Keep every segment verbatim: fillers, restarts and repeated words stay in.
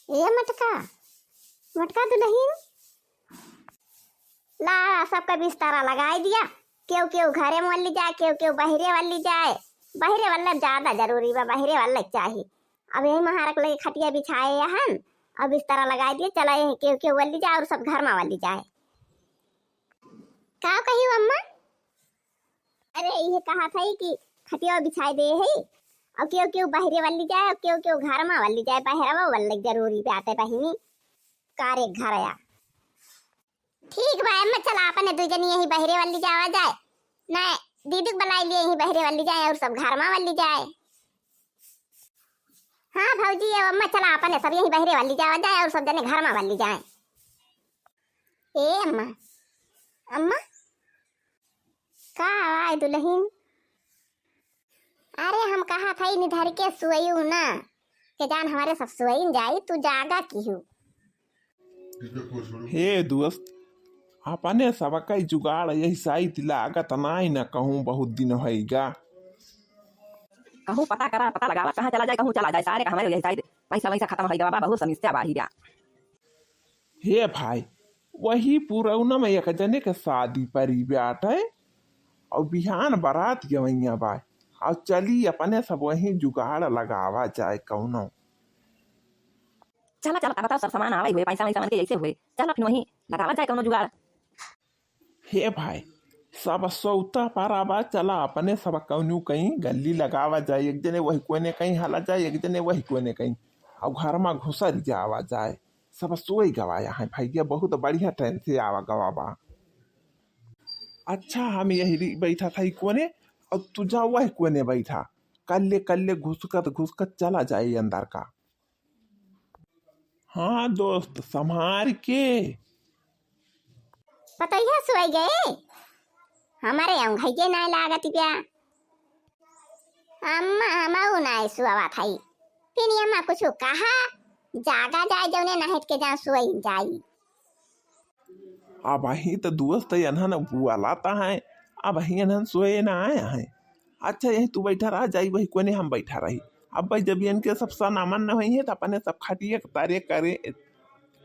ए मटका, मटका दुलहिन, ला सबका बिस्तरा लगाई दिया। केहू केहू घरे में वल्ली जाए, केहू केहू बहिरे वल्ली जाए। बहिरे वल्ले ज्यादा जरूरी बा, बहिरे वल्ले चाही। अब यही महारक लगे खटिया बिछाए हन, अब बिस्तरा लगाई दिए, चला यही केहू केहू वल्ली जाए और सब घर में वल्ली जाए। का कही अम्मा? अरे, इहे कहा था कि खटिया बिछाए दे है, और केहू केहू बहिरे वल्ली जाए, और केहू केहू घर में वल्ली जाए, बहरवा वल्ले जरूरी बात है बहिनी, कारे घर आया। ठीक बा अम्मा, चला अपने दुई जनी यही बहिरे वल्ली जावा जाए, ना दीदी के बुलाई लिए यही बहिरे वल्ली जाए और सब घर में वल्ली जाए। हाँ भौजी, अब अम्मा चला अपने सब यही बहिरे वल्ली जावा जाए और सब जने घर में वल्ली जाए। ए अम्मा, अम्मा, का आवाज दुलहिन? अरे हम कहा था निधर के सुअयू ना, के जान हमारे सब सुअइन जाई, तू जागा किहू। हे दोस्त, अपने सबका जुगाड़ यही साइत लागत नाई न कहूँ बहुत दिन होइगा। कहूँ पता करा, पता लगावा, कहाँ चला जाए, कहूँ चला जाए, सारे का हमारे यही साइत पैसा वैसा खतम होइगा बाबा, बहुत समस्या बाढ़ी बा। हे भाई, वही पुरौना में एक जने के शादी परी बाटे, और बिहान बारात गवैया बा, और चली अपने सब वही जुगाड़ लगावा जाए कौनो। चला, चला, तब तो सब सामान आवे हुए, पैसा वैसा मन के ऐसे हुए, चला फिर वही लगावा जाए कौनो जुगाड़। हे भाई, सब सौता पारा बा, चला अपने सब कौनो कहीं गल्ली लगावा जाए, एक जने वही कोने कहीं हाला जाए, एक जने वही कोने कहीं, और घर में घुसर जावा जाए। सब सोई गवा यहाँ भैया, बहुत बढ़िया ट्रेन से आवा गवा बा। अच्छा, हम यही री-, बैठा था ई कोने, और तू जा वही कोने बैठा, कल्ले कल्ले घुसकत घुसकत चला जाए अंदर का। हाँ दोस्त, संभार के। पतोहिया सोई गए, हमारे अंगैये नाय लागत बिया। अम्मा, हमऊ नाय सुआवत हई। फिर अम्मा कुछ कहा, जागा जाए जौने नाहित के जहाँ सोई जाई। अब अही त दोस्त एनहन बुआलाता है, अब अही एनहन सोए ना आया है। अच्छा, यही तू बैठा रहा, जाई वही कोने हम बैठा रही। अब भाई, जब इनके सब सनामन न होई है, त अपने सब खटिया के तारे करे,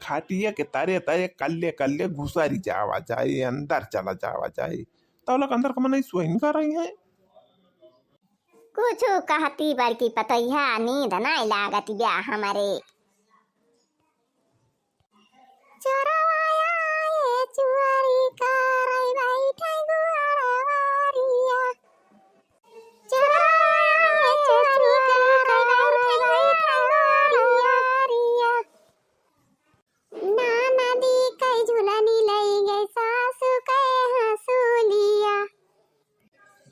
खटिया के तारे तारे कल्ले कल्ले घुसरी जावा जाए, अंदर चला जावा जाए। तौलक अंदर का मनई सोइन का रही है। कुछ कहती बड़की पतोहिया, नींद नाय लागत बिया हमरे। चोरवा आए चुअरी करे बैठे गुआरवारिया। चोरवा आए चुअरी करे बैठे गुआरवारिया। नाना दी कई झुलनी लई गई सासू के हंसुलिया।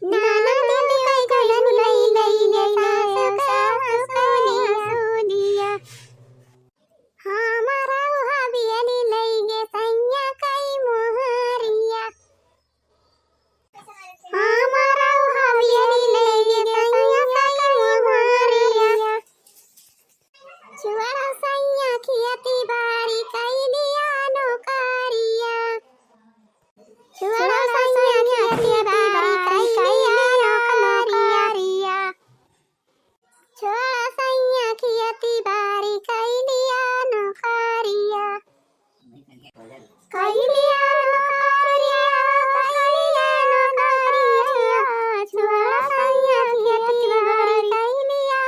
नाना दी कई झुलनी लई गई सासू के हंसुलिया। हमारा उहा बियनी लई गे सैया कई मोहरिया। हमारा उहा बियनी लई गे सैया कई मोहरिया। चुअरा सैया खियती बारी कई दिया नौकरिया। चुअरा सैया खियती बारी कई दिया नौकरिया। चुअरा सैया खियती बारी कई दिया नौकरिया। कई दिया नौकरिया, कई दिया नौकरिया। चुअरा सैया खियती बारी कई दिया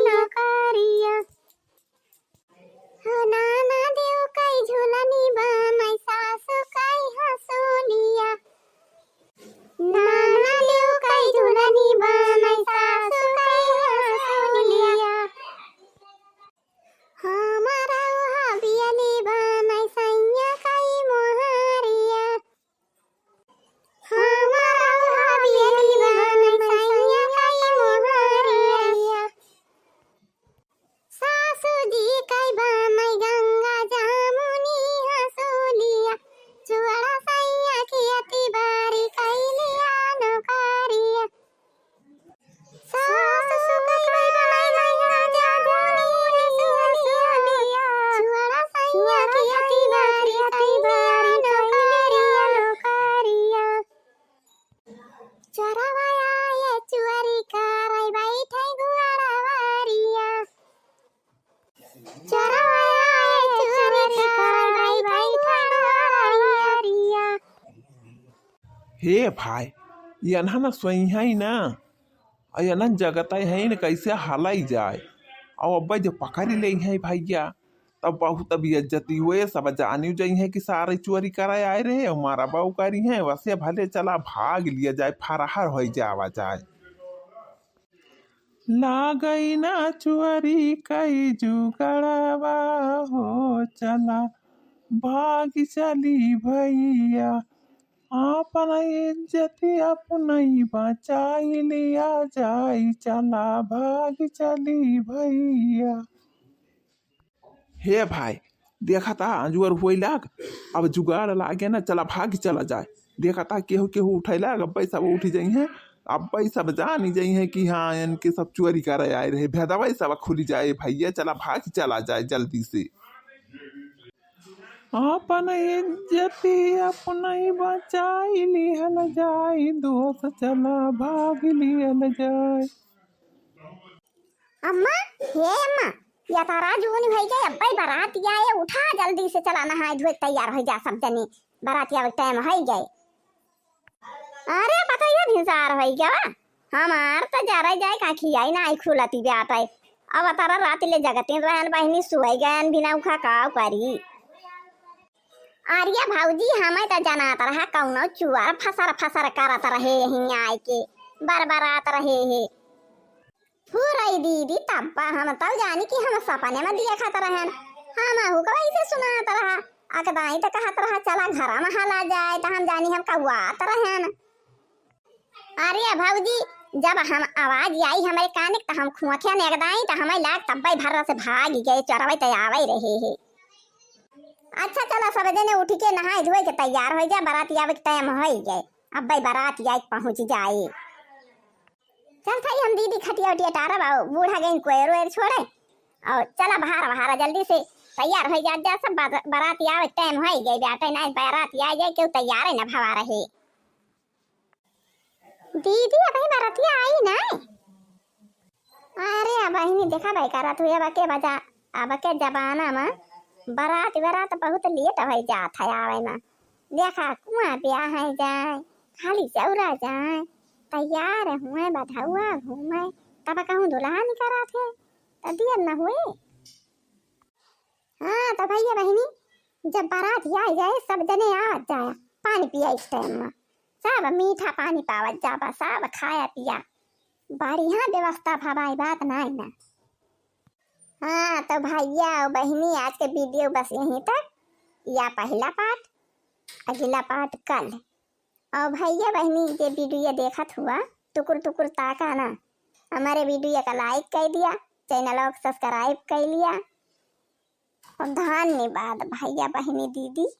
नौकरिया। हो नाना देव कई झुलनी बनई सासु कई हंसुलिया। नाना देव कई झुलनी बनई सासु कई हंसुलिया। हमारा उहा बियनी बनई सैया कई मोहरिया। हमारा उहा बियनी बनई सैया कई मोहरिया। सासू जी कई बनई गंगा जामुनी हंसुलिया। चुअरा सैया खियती बारी कई दिया नौकरिया। सासू कई बनई गंगा जामुनी हंसुलिया। चुअरा सैया खियती बारी कई दिया नौकरिया। चोरवा आए चुअरी करे बैठे गुआरवारिया। चोरवा हे भाई, यनहा न सोइहैं न, अउ यनहा जगतै हैं न, कैसे हलै जाए। अउ अब्बै जो पकरि लेइहैं भइया, तब बहुत बेइज्जती होए, सब जानिउ जइहैं कि सारे चोरी करै आए रहे, अउ मारा बाऊ करिहैं, वसे भले चला भाग लिया जाए, फरार होइ जावा जाए। लागै ना चोरी कई जुगड़वा हो, चला भाग चली भइया, आपन इज्जत अपनई बचाई लिया जाई, चला भाग चली भइया। हे भाई, देखा त अंजुअर होई लाग, अब जुगाड़ लागे ना, चला भाग चला जाए। देखा त केहू केहू उठै लाग, अब्बै सब उठि जइहैं, अब्बै सब जानि जइहैं कि हाँ, इनके सब चोरी करै आए रहे, भेदवै सब खुलि जाए भइया, चला भाग चला जाए जल्दी से। आपन इज्जत अपनई बचाई लिहल जाई, दोस्त चला भाग लिहल जाए। अम्मा, हे अम्मा, यतरा जून होइ गए, अब्बै बरात आए, उठा जल्दी से चला नहाए धोए तैयार होइ जा सब जने, बरात आवे टाइम होइ गए। अरे पतोहिया भिनसार होइ गवा, हमार त जरै जाए का खियाई नाई खुलती बाटै। अब तारा रात ले जगतिन रहन बहिनी, सुअई गयन बिना उखा काव करी। अरे भौजी, हमें त जनात रहा कौनो चुअर फसर फसर करत रहे यहीं आए के, बरबरात रहे हे। फुरई दीदी, तब्बा हम तौ जानी कि हम सपने में देखत रहन। हमहू का वैसे सुनात रहा। अकदाई त कहत रहा, "चला घरा में हला जाए," त हम जानी हम कौआत रहन। अरे भौजी, जब हम आवाज आई हमरे कान के, त हम खुआखे ने अकदाई, त हमें लाग तब्बे भर्रा से भाग गए, चोरवै त आवै रहे हे। अच्छा चला, सब जने उठ के नहाए धोए के तैयार होइ जा, बरात आवे के टाइम होइ गए, अब्बै बरात आए के पहुँच जाए। चल थाई हम दीदी खटिया उटिया टारब, अउ बूढ़ा गइन कोयर ओयर छोड़े, अउ चला बहार बहार जल्दी से तैयार होइ जा, जा सब बात-, बरात आवे टाइम होइ गए, बेटा ना बरात आ जाए, केहू तैयार है ना भवा रहे। दीदी अबही बरतिया आई ना। अरे अब बहिनी देखा भाई करत हुई, अब के बजा, अब के जमाना में बरात बरात बहुत लेट होइ जात है आवे में। देखा, कुआं ब्याह है जाए, खाली चौरा जाए, तैयार हुए, बधौआ घूमे, तब कहूँ दुल्हन करा थे, त दियर न हुए। हाँ, त भैया बहिनी, जब बारात आइ जाए, सब जने आवत जाए, पानी पिया इस टाइम में, सब मीठा पानी पावत जाबा, सब खाया पिया, बढ़िया व्यवस्था भवाई, बात नाई ना। हाँ, तो भैया और बहिनी, आज के वीडियो बस यहीं तक। या पहला पार्ट, अगला पार्ट कल। और भैया बहिनी, जे वीडियो देखत हुआ, टुकुर टुकुर ताका ना, हमारे वीडियो का लाइक कर दिया, चैनल को सब्सक्राइब कर लिया। और धन्यवाद भैया बहिनी दीदी।